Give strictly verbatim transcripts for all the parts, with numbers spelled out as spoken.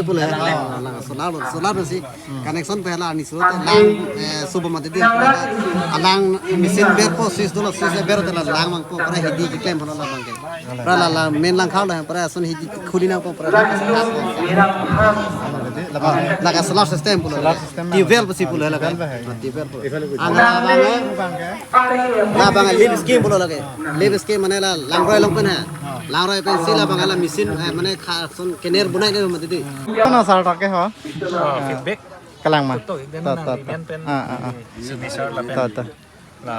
Pule, ah, lang solar lo, solar lo si connection pen la arni suruh te lang, eh, subo mati di, alang machine berpo, switch dolo, switch berpo te la lang vangpo, pura hidi keklem pon labang ke. Pura la, la main langkhailo, pura ason hidi khuli nangpo, pura la. Jadi, labang. Laga solar system pulo. Solar system. Tubewell pusi pulo laga. Tubewell. Ah, tubewell pulo. Iphale pusi. Ang labang, labang lift scheme pulo lage. Lift scheme mane la langroi along pen ha. Langroi pensi labang la machine, eh, mane kha son kener bunai ne mati di. Kono sar tak ke ho? Ah, feedback. Kalang ma. Betul, dan Ta, ta, nanti ta. Pen Ah, ah, ah. Signature lapen Ta, ta. La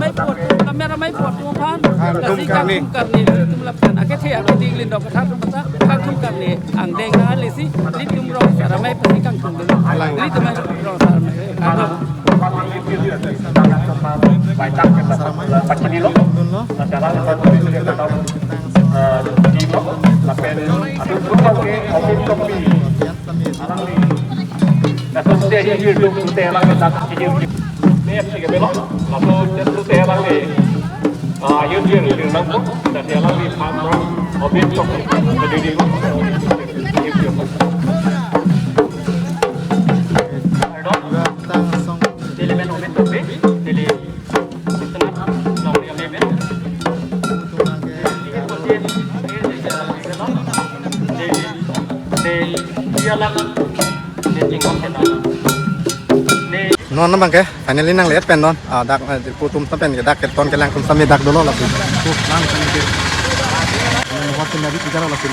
Mai pot, kamera mai pot mo phan. Kangtum Kasi karni. Kangtum karni, ilitum lapen. Akethe, akethe, lindok, kangtum karni. Angdeng na lesi, ilitum rong sar amei pasi kangtum dun. Alang. Ilitum rong sar amei. Kangtum. Non abang ke finally nanglet pen non. Ah, dak, eh, putum ta pen ke dak keton kelang atum sami dak dolo lapu. Tuh, lang sami ke. Hotel lagi kita lapu.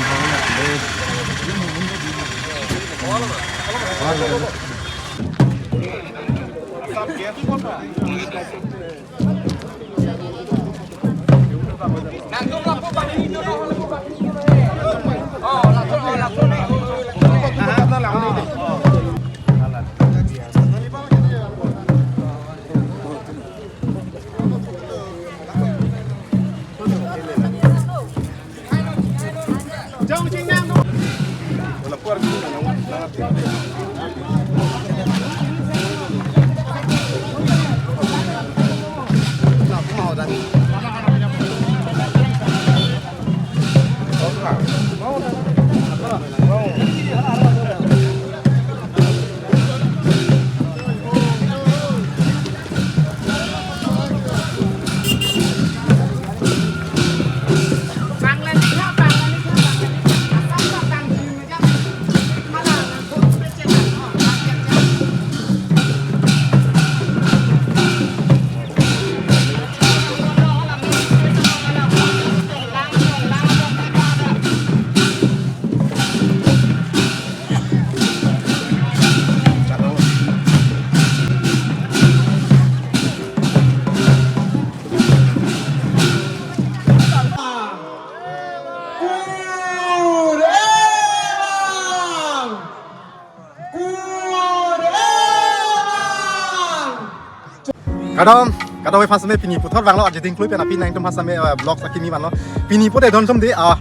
Kardom, kardom aphan same pini puthot vanglo, arjiding klui pen aphi nangtum aphan same, eh, vlog akimi vanlo. Pini pute don sum di, ah,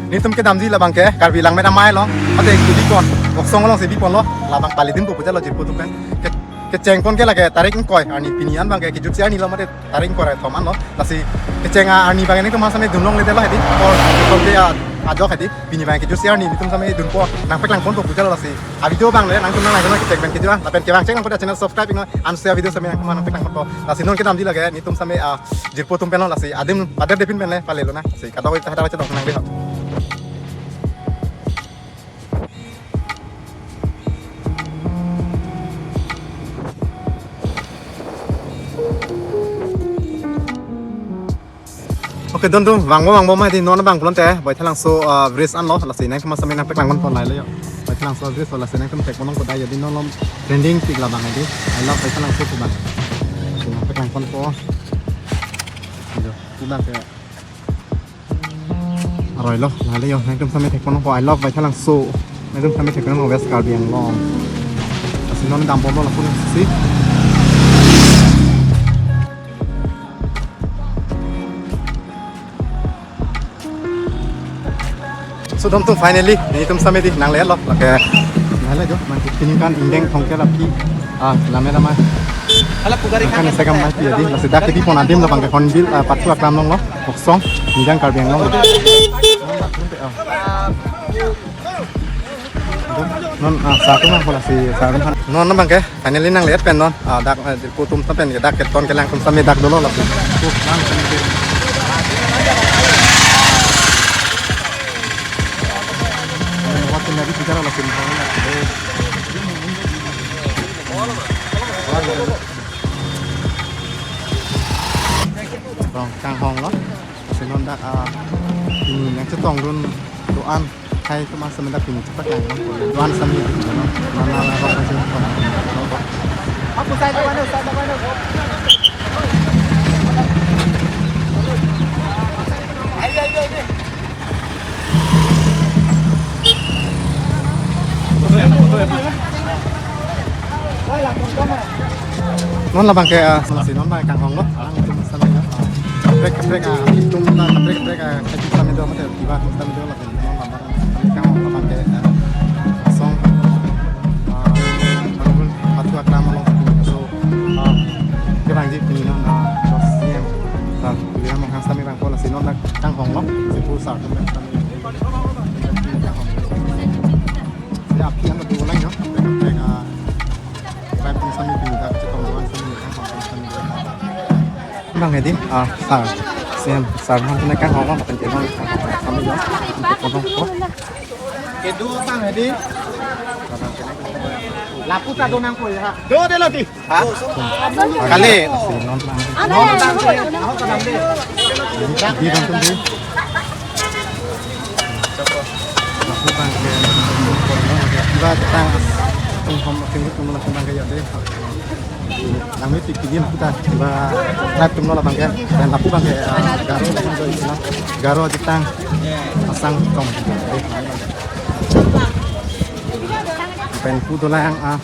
netum kedamji labang ke, Karbi Langmet Amei lo, mate kebikon, Voksong alongsi biponlo, labang pali din pu puja lo jirpo atum pen. Ke, kecheng pon ke lake tarik ingkoi, arni pini an abang ke kejutsi arni lo mate tarik ingkoi ra thom an lo, lasi kecheng arni abang netum aphan same dun longle detlo hedi, or, or ke, ah, ajok hedi, pini abang kejutsi arni netum same dunpo, nangpeklang ponpo puja lo lasi. A video abang le nangtum nang nang kecheng pen kejut an, lapen kevang cheng nangpo channel subscribe iknon, ansi a video same nangtum nangpeklang ponpo. Lasi non kedamji lake, netum same, ah, jirpo atum pen lo lasi, adim, adim depin pen le, pale lo na, lasi, kadokave ta hadak chedok nang dei ho. Kedon tum vangbo vangbo ma di non abang pulote Baithalangso, ah, bridge anlo, lasi nangtum sami nangpeklang ponpo lailo yo. Baithalangso bridge lasi nangtum thek ponpo dei, jadi non lom trending tik labang di. I love Baithalangso pu abang. Lasi nangpeklang ponpo. Ayo, pu abang ke. Aroilo, lailo yo, nangtum sami thek ponpo, I love Baithalangso. Nangtum sami thek ponpo West Karbi Anglong. Lasi non dambomlo lapu si. So dam tum finally, nelitum sami di nangletlo, lake. Nanglejo, man pini kan ingdeng thongke lapi. Ah, lame lama. Hala pugari kan kan Instagram mai pi di, lasi dak di pon adim labang ke Hornbill, ah, Pathu Aklam along lo, Boksong, Nijang Karbi Anglong. Ah. Non, ah, sar atum nangpo lasi, sar atum. Non, non abang ke, finally nanglet pen non. Ah, dak, eh, pu atum ta pen ke dak keton kelang atum sami dak dolo lasi. Pu, nang sami ke. Buat sini lagi bicara lasi. Rong kanghong lo. Lasi non dak, ah, ini nangchetongdun do-an. Hai, teman semendak ini cepat lah, teman. Tuan sami, teman. Mana lah, apa sih? Apa saya teman, saya teman. Ayo, ayo, ayo. Non labang ke, ah, lasi non abang kanghong lo. Alang atum sami lo. Kaprek, kaprek, ah, atum ta kaprek, kaprek, ah, atum sami do mate, kiba atum sami do. Kang abang ke, eh, song, eh, Pathu Aklam along. So, eh, kevangji pini non, eh, dos C M. Sar Tuliram Ronghang sami vangpo lasi non dak kanghong lo. Si pu sar atum sami. Ya, api yang lebih ulang yo. Kaprek, kaprek, eh, kaprek atum sami pini dak chetong do-an sami kanghong sami. Abang hedi, ah, sar. C M, sar han tune kanghong, kan tune kanghong. Kami yo. Untuk potong kok. Kedo abang hedi. Lapu ta do nangpo ya. Do delo di. Ha? Kali. Si non abang. Ano? Di, di, di. Lapu abang ke. Ba tang. Tung hom tinggi tung lapu abang ke ya deh. Langmepik pidin kita ba live atum lo labang ke, dan lapu abang ke, ah, Garo, Garo Jetang Asang Tong. Pen pu dolang, ah,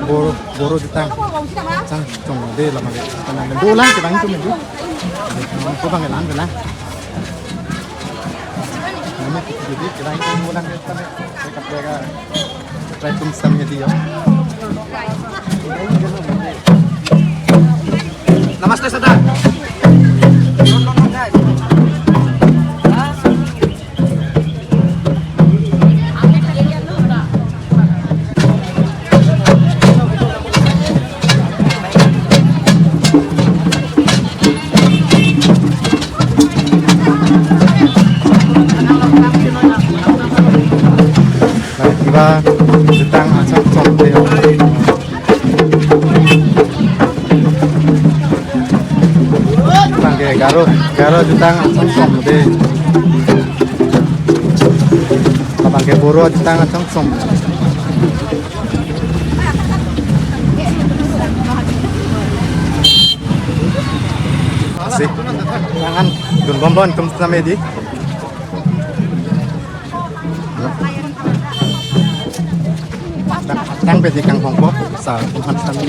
Boro, Boro Jetang Asang Tong de labang ke. Karena dolang kita itu maju. Lapu abang ke lang, lang. Langmepik pidin kita itu dolang. Try tum sami dia. Namaste, Sardar. Nah, kiba Jetang Asang Tong de. Abang ke Garo, Garo Jetang Asang Tong de. Abang ke Boro Jetang Asang Tong. Masih. Jangan dun bonbon tum sami di. Tang, tang pe di kanghong ko, sar atum han sami.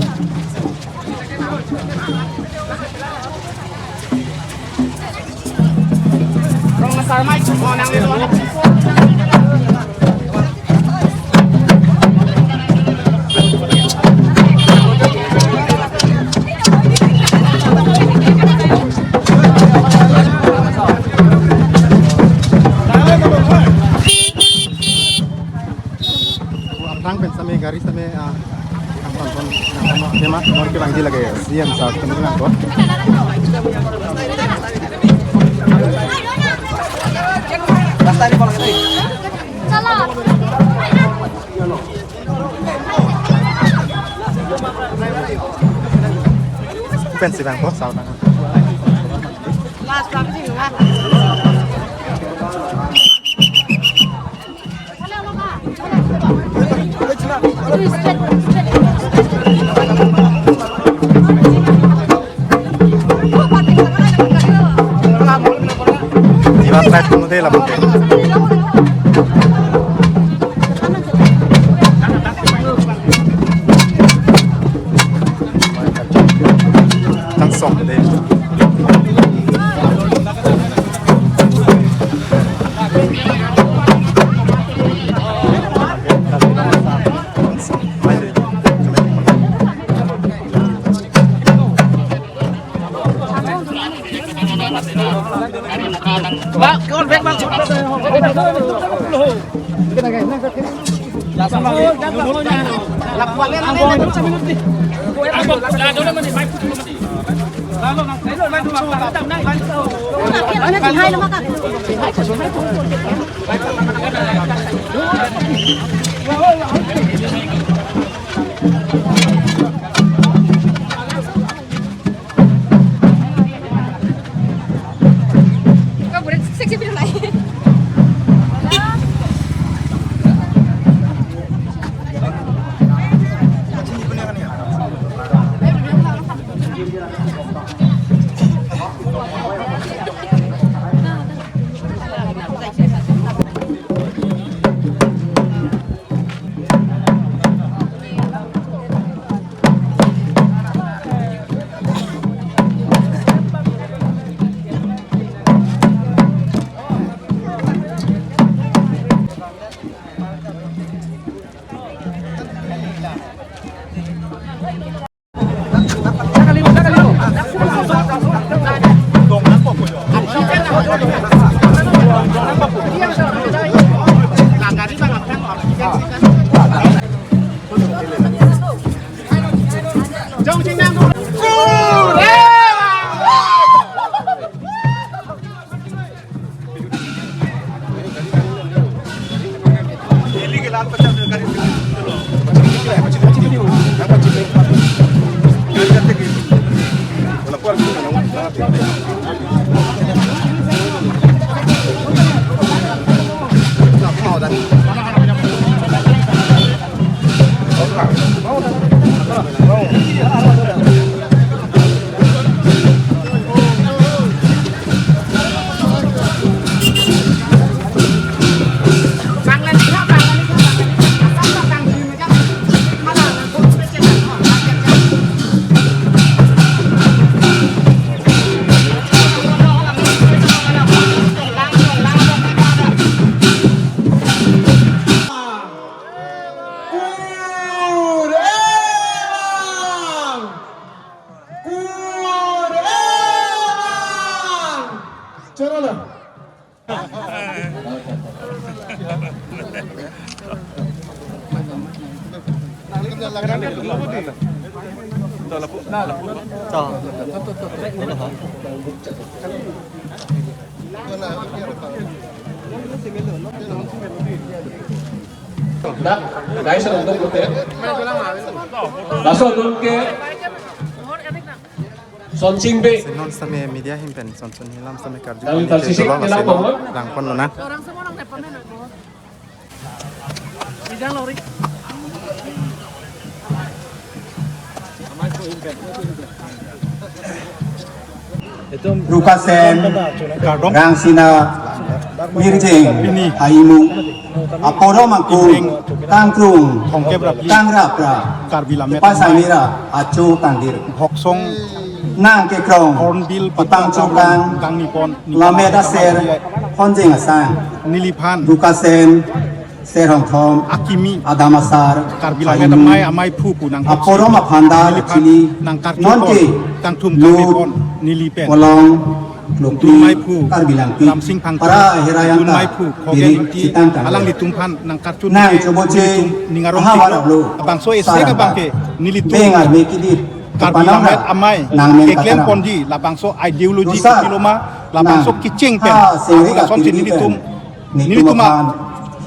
Aphrang pen sami gari sami, ah, nangpon pon, nangpon tema, non kevangji lake C M sar, teman nangpon. Rasta ini kalau ini. Salah. Pen si vangpo, sar. Jiwa trek kuno de la bangke. Tang song de. Kurang! Chorolo. Dak, guys, untuk hotel. Laso nunke Sonsing Bey. Si non sitame media ahin pen sonson hilam sitame karju kami kami tarsisik dolo, hilam lasi non pamon. Langpon lonang. Rukasen, Rangsina, Mirjeng, Haimung, Aporom Angkung, Tangkrung, Tangrapra, Karbi Lammet, Pasamira, Acho Tangdir, Hoksong, Nangkekrong, Hornbill, Patang Chokang, Kangni pon, Lammet Aser, Honjeng Asang, Niliphan, Rukasen, Serhongthom, Akimi, Adam Asar, Karbi Lammet Haimung, Amei, Amei phu pu nang Aporom Aphanda, Niliphan, Chili, nang karchun nonke, pon, Kangthum, Lut, Kangni pon, Nilipen, Polong, Lukri, Dunmai phu, Karbi Langpi, Ramsing Phangcho, Para Herayanta, Dunmai phu, Khogen Birik, Ingti, Sitang Tang, alanglitum aphan nang karchun nang ke, choboche, nelitum ning arong ahavar tik lo, abangso ese sar ka abangke, nelitum, Bengar me kidit, Karbi Lammet Amei, nang men keklem kataram ponji, labangso ideology, Rusa, kopiloma, labangso nang, kecheng pen, ha, seri ason si kiri nelitum, pen. Nelitum a-, nelitum aphan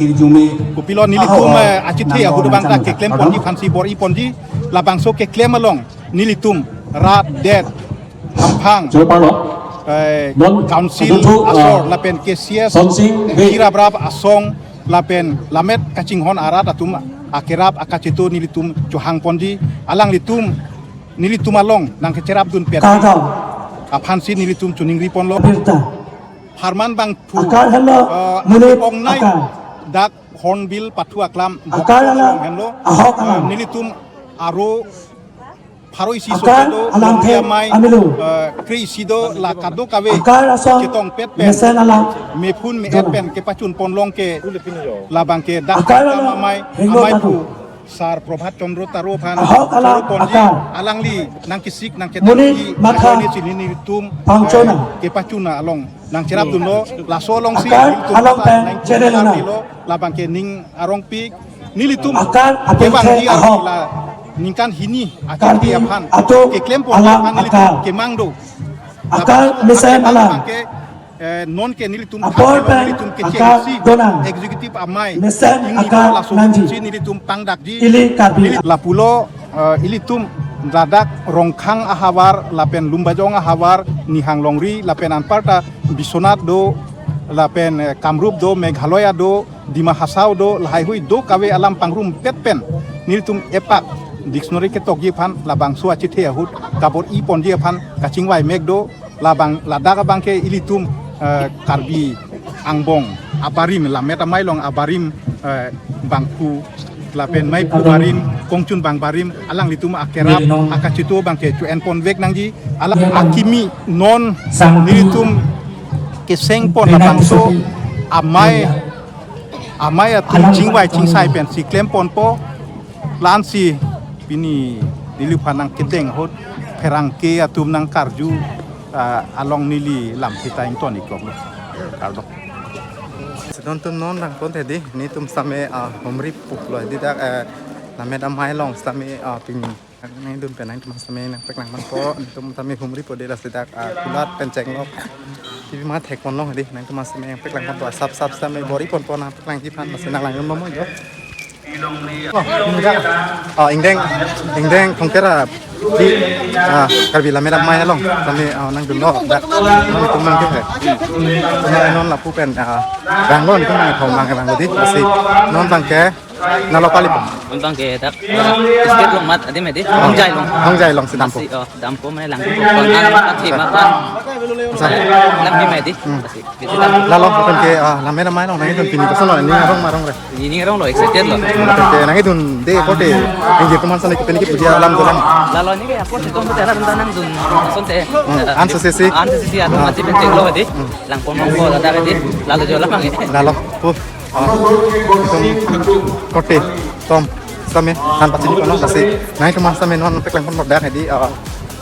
hirjume kopilo nelitum, aho, eh, achithe nang ahut abang ta nang keklem nang ponji aphansi bor-i ponji labangso keklem along nelitum rat det hamphang. Chopalo. eh, Non, council adunthu, asor ah, lapen K C S Sonsing Bey. Kiraprap asong lapen lammet kachinghon arat atum akerap akacheto nelitum chohang ponji, alanglitum nelitum along nangkecherapdun pet Kagam. Aphansi nelitum choningri ponlo. Birta. Pharman bangphu, Akar helo, eh, monit pongnai akar. Dak Hornbill pathu aklam Akar alam, helo. Ahok alam. Eh, nelitum aro pharo isi Akar soto do, alam Longri the amei, amilo. Eh, kre isi do, la kadokave Akar asong, chetong pet pen, mesen alam. Mephun me-et Dona. Pen kepachun ponlong ke labang ke dak Akar alam, amei, ringo amei tadu. Pu Sar Prabhat Chandra Taro aphan Ahok alam, Taro ponji, Akar. Alangli nangkesik nangketang Monit di, matha. Ajoine si nelitum, Pangchona. Eh, kepachun along nangcherapdunlo, laso alongsi Akar nelitum alam pen nangcherapdunlo, channel na. Labang ke ning arongpik, nelitum Akar apin kevang the di ahok. Arila ningkan hini Karbi akhei aphan atum keklem pon alam aphan nelitum Akar. Kemang do. Akar mesen alam. Labang ke, eh, non ke nelitum apor pen nelitum kecheng Akar si donang. Executive amei mesen ingni Akar laso nangji. Si nelitum pangdakji. Ili Karbi. Neli lapulo, eh, ilitum ladak Rongkhang ahavar lapen Lumbajong ahavar, Nihang Longri lapen anparta Biswanath do, lapen, eh, Kamrup do, Meghalaya do, Dima Hasao do, lahaihui dokave alam pangrumpet pen nelitum epak dictionary ketokji aphan labangso achethe ahut kabor-i ponji aphan kachingvai mek do. Labang ladak abang ke ilitum, eh, Karbi angbong abarim, lammet amei along abarim, eh, bangphu lapen meiphu barim, kongchunbang barim, alanglitum akerap akacheto abang ke cho-en ponvek nangji, alang akimi non nelitum keseng pon labangso amei, amei atum chingvai chingsai pensi klem ponpo. Plan si pini neliphan nangkedeng ahut pherangke atum nangkarju, ah, along neli lamthe ta ington-ik koklo. Kardom. Sedon atum non rang ponte di, netum sitame, ah, humri puklo di dak, eh, lammet amei along sitame, ah, pini nangdun pen nangtum sitame nangpeklang ponpo, netum sitame humripo di, lasi dak, ah, kulat pen chenglok. T V ma thek ponlong di, nangtum sitame nangpeklang ponpo, sap sap sitame bor-i ponpo nangpeklangji aphan, lasi nanglang ponpo jo. Oh, ingdeng, ingdeng Phongkera phli, ah, Karbi lammet amei along sitame, ah, nangdunlo dak, nangtum mang ke. Tuma non lapu pen, ah, vanglo, netum nangthom mang vanglo di, lasi non abang ke nalo pali po. Non abang ke dak, ah, state along mat adim di, Hongjai along. Hongjai along si dampo. Si, oh, dampo mane lang ko. Kon ang pati ma kan. Sa. Lang di medi. Hmm. Si, di si dam. Lalo, lapen ke, ah, lammet amei along nangdun pini kosonlo, ning arong ma arong re. Ning aronglo, excited lo. Lapen ke nangdunde kote, ingje komansa nangkepi nangkepuji alam dolang. Lalo neke apor si tom betera benta nangdun asonte. Hmm. Ansi si. Ansi si, atum mati pen chenglo di. Hmm. Lang ponpo ladak di. Lalo jo lang. Lalo. Pu. Ah, itum kote, tom, sitame, than pachini ponlo, lasi nangtum sitame non peklang ponpo dak di, ah,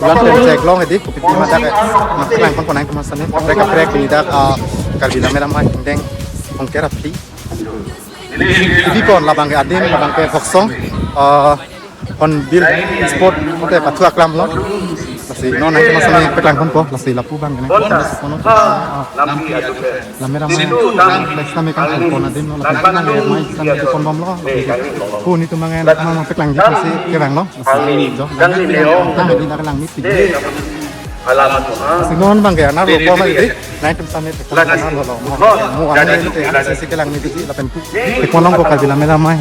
kulat pen chenglok di, kopi pi ma dak, nangpeklang ponpo nangtum sitame, kaprek kaprek pini dak, ah, Karbi lammet amei ingdeng Phongkera phli. Pipipon labang ke adim, labang ke Phoksong, ah, Hornbill Sport, kote pathu aklamlo. Lasi non nangtum sitame peklang ponpo, lasi lapu abang ke nang. Lammet amei, flex sitame kangthek pon adim lo, lapen amei sitame ponbomlo. Pu netum abang ke nangpeklangji aphansi kevanglo. Lasi jo, nang di nang lang ni pik. Lasi non abang ke nang lo pon ma di, nangtum sitame peklang nang lo lo. Mo, mo amei te, sitame kelang ni di, lapen pu. Thek ponlongpo Karbi lammet amei,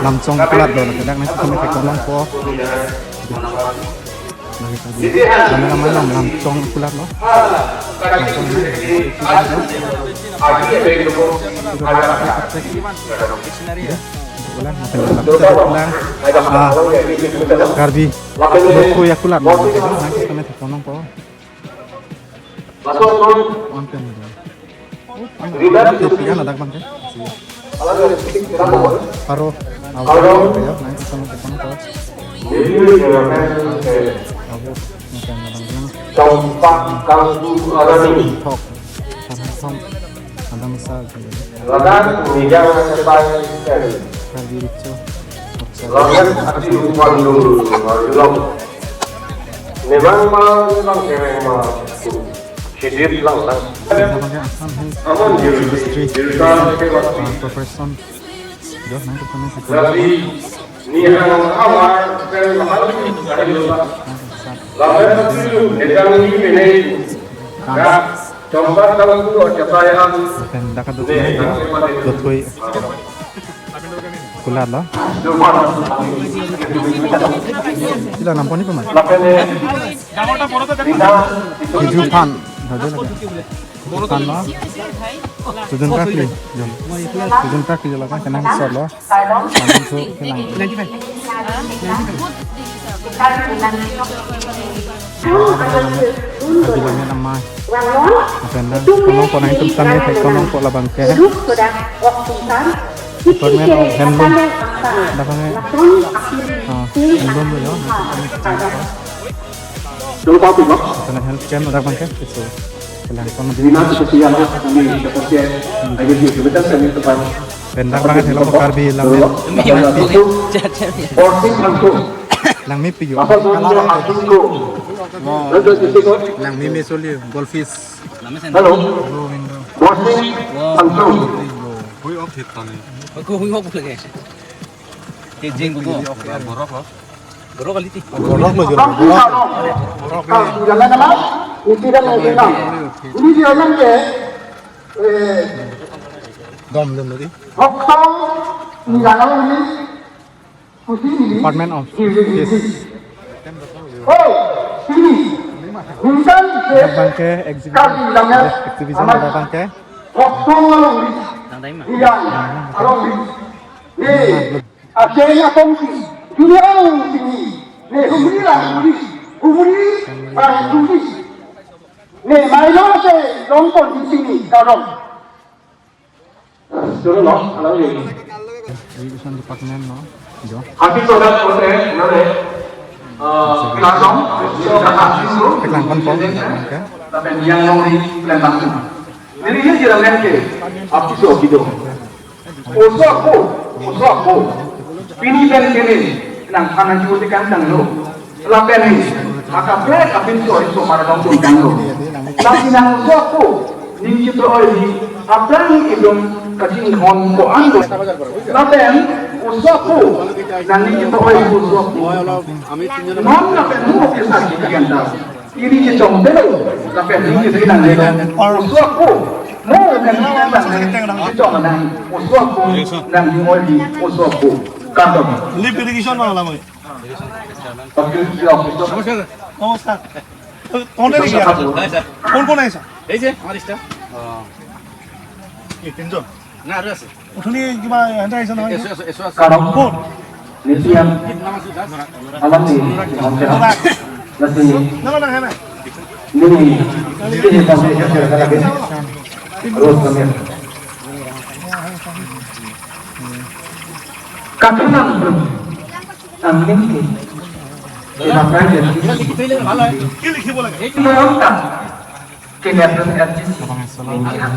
Lamchong kulat lo, lapen dak nangtum sitame thek ponlongpo. Lagi tadi. Lammet amei along Lamchong kulat lo. Lamchong kulat. Ulang, makan dalam kita ulang. Ah, Karbi. Boko ya kulat lo. Nangtum sitame thek ponlongpo. Onten. Ante pian ladak abang ke. Paro. Awo, ya, nangtum sitame thek ponpo. Awo, makan dalam bilang. Thok. Samthom. Adam sa. Ladak media sepai. Karbi Richo. Ladak ati upandul ilong. Memang ma, memang keweng ma. Sidit lang lang. Sebagai Assam Hill History, uh, profession. Jo, nangtum sitame thek ponpo. Ni ang awar kan mahal. Laban tu, ni kami ini. Lapen dak aduk dothui kulat lo. Sila namponi pema. Kiju phan. Kiju phan lo. Sujun Kakli. Jo. Sujun Kakli jo lakan kenang sor lo. Langsung ke lang. Abi lammet amei. Lapen dak kono kono itum sampai kono ko labang ke. Department of Handloom. Labang ke. Ah, handloom lo jo. Lapen health camp labang ke. Itu. Kelang kono di. Lapen dak abang ke lo Karbi lammet. Langmepik jo. Langmepik jo. Langmepik jo. Goldfish. Hello. Bro, window. Bro, window. Hui ok thit tani. Ko hui ok lage. Te jing ko. Borok lo. Borok kali ti. Borok lo jor. Borok. Borok. Ini dia yang ke. Eh. Dom dom tadi. Hoksong ni jalan ini. Department of Fish. Oh, ini. Bukan ke. Abang ke exhibition, exhibition abang ke. Hoksong along ini. Iya, along ini. Nih, akhirnya kongsi. Dunia ini. Nih, humri lah, humri. Humri, ah, humri. Nih, main apa sih? Nonton di sini, kalau. Dulu lo, kalau ini. Education department lo. Jo. Happy to that, okay, nane. Eh, pinasong, so, kata happy to. Kelang kon pon, oke. Tapi yang mau di plan langsung. Jadi dia kira men ke, happy to gitu. Oso ako, oso ako. Pini pen kene, nangphan nangjuti kan tanglo. Lapen ni, akaprek apinso iso mara dong tun tanglo. Tapi nang oso ako, ning chito oi di, aplang idong kachinghon ko ando. Lapen, oso ako, nang ning chito oi oso ako. Non lapen mo ke sakit kan ta. Ini ke chongdelo, lapen ini ke nang le. Oso ako. Mo kan nang le. Ke chong nang. Oso ako. Nang di oi di. Oso ako. Kandom. Lift irrigation na lamai. Oke, ya, oke. নমস্কাৰ। নমস্কাৰ। কোন কোন আহিছে? এই যে, আমাৰ ষ্টাফ। এই তিনিজন। না, আৰু আছে। উঠনি কিবা এহেঁতে আহিছে নহয়? এছ অ' আছে, এছ অ' আছে। Karong. Nitiam. Alam ni, nasi. Nama nang hena? Nini, nini, nini, nini, nini. Terus kami. Katunan belum. Angin ke. Kenapa jadi? Ini likhibole. Mau tak? Kenyataan R T C. Ini kan.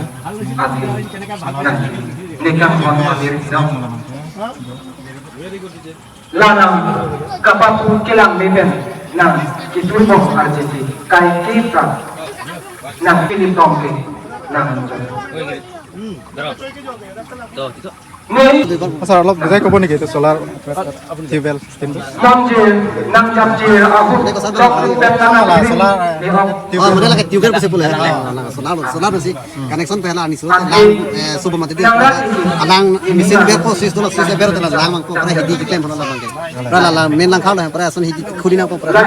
Ini kan mau hadir dong. Lanang kapapu kelang mepen nang kitur bong R T C kai kita nang pilih tong ke nang. Tuh, itu. Sir, alop bujai kobo niki itu solar tubewell system tu? Nangji, nangjapji, aku, solar, solar, eh, tubewell. Oh, mane lake tubewell pusi pulo ya. Solar, solar pusi. Connection pehla ani suruh lang, eh, suba mati di. Lang machine ber ko switch dolo, switch ber dolo lang mangko pura hidi kitem pura lang mangke. Pura la, la main lang khau la, pura ason hidi khuli nangko pura.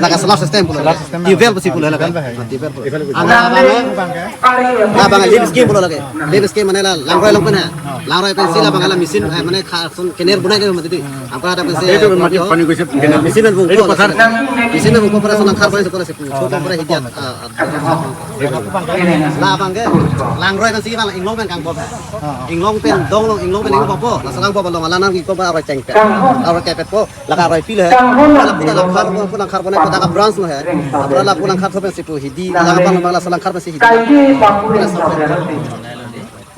Lake solar system pulo. Tubewell pusi pulo lake. Tubewell pulo. Labang, labang lift scheme pulo lake. Lift scheme mane la langroi along pen ha. Langroi pensi labang la machine, eh, mane kha son kener bunai ke mati di. Angko ada pensi, eh, pani ko sep kener. Machine pen bungko. Machine pen bungko pura son langkhar pura sekolah sepu. Sepu pura hidi. Labang ke, langroi pensi bang inglong pen kangpo. Inglong pen dong long, inglong pen inglong po. Laso langpo long, alanang iko ba aroi cheng pe. Aroi kepet po. Lake aroi pilo he. Lapu langkhar po, pu langkhar po, ne dak branch lo he. Apra lapu langkhar po pensi pu hidi. Langkhar po, laso langkhar pensi hidi.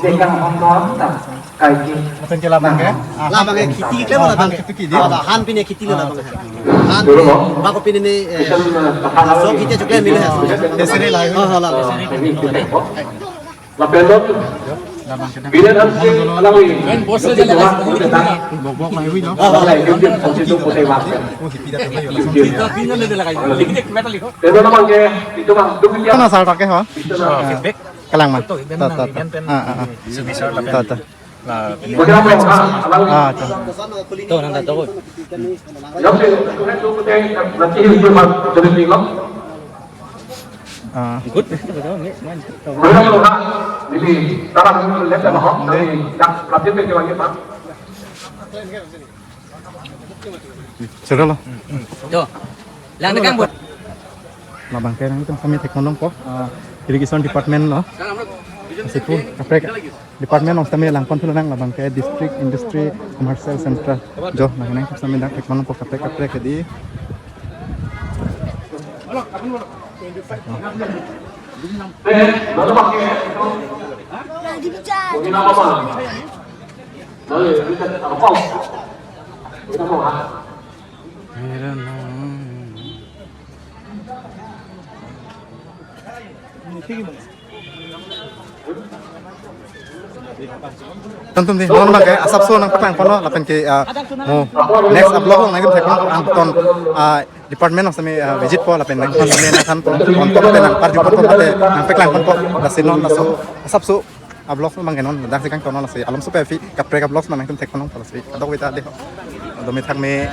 Lapen ke labang ke? Labang ke khiti ke mana bang? Han pine khiti lo labang. Han pine, bako pine ne, eh, laso khiti chukle mile he. Desere lai. Oh, hala. Lapen lo. Bidan Hanse alangli. Main bos le jalan. Bok bok mai hui no. Alai jujur konsitu pote mas. Teno namang ke itu bang dukun dia. Kana sar pakai ho? Feedback. Kalang ma. Betul, ta ta ta. Ah ah ah. Subisar lapen. Ta ta. Bagaimana bang? Alangli. Ah ta. Tuh nang tahu. Yang sih, itu pote nanti itu bang jadi bilang. Ah. Good. Wala lo ha. Neli tarang neli left na ho. Neli dak platin pe kewan kita. Sudah lo. Tuh. Lang dekang buat. Labang ke nangtum sami thek ponlongpo. Ah, irrigation department lo. Sipu kaprek department along sami langpon thu nang labang ke district industry commercial center. Jo nang nangtum sami dak thek ponlongpo kaprek kaprek ke di. Tontum di, non bang ke asapso nangpaklang ponlo lapen ke, ah, mo next a-vlog nangtum thek ponpo, angton, ah, department along sami, ah, visit po lapen nangtum sami nangthan po, ponpo lapen nangparju ponpo lapen nangpaklang ponpo, lasi non laso asapso a-vlog bang ke non dak si kangton lo, lasi alam so pe aphi kaprek a-vlog nangtum thek ponpo lasi kadokave ta dei ho. Dome thakme.